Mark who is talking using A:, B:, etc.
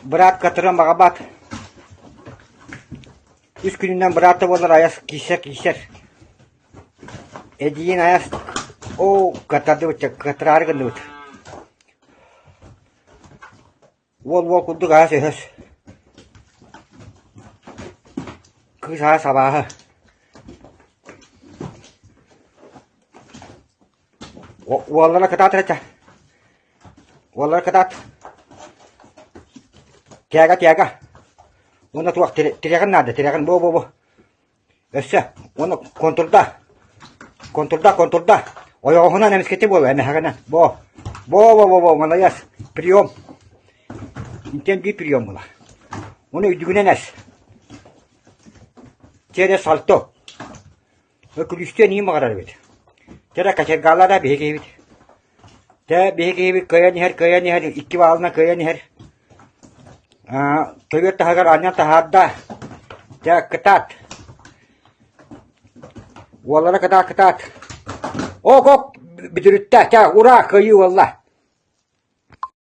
A: Быраат кытарыан баҕарбат. Үс күнүнэн быраат да буоллар айас киирсэр киирсэр. Эдьиийин айас оо кытардыбыт кытараары гынныбыт. Уол уол курдук аас өһөс. Кыыс аас абааһы. Уоллара кытаатар этэ. Уоллара кытаат. Тяга, тяга. Уонна туох тирэҕин наада, тирэҕин бу-бу-бу. Өссө уонна контурда. Контурда, контурда. Ойоҕоһунан эмискэти буолуо, эмэһэҕинэн. Бо. Бо-бо-бо-бо, маладьыас. Прием. Интэн биир прием була. Уну үрдүгүнэн эс. Через сальто. Күлүстүөн иһин баҕарар эбит. Тэрэ кочергалара биһиги киһибит. Тэ биһиги киһибит кыайан иһэр, кыайан иһэр, икки баалынан кыайан иһэр. Аа, көбүөр таһыгар анньан таһаарда. Дьэ, кытаат. Уоллара кытаат, кытаат. Ок, ок, бүтүрүттэ. Чэ, ура, кыайыы буолла.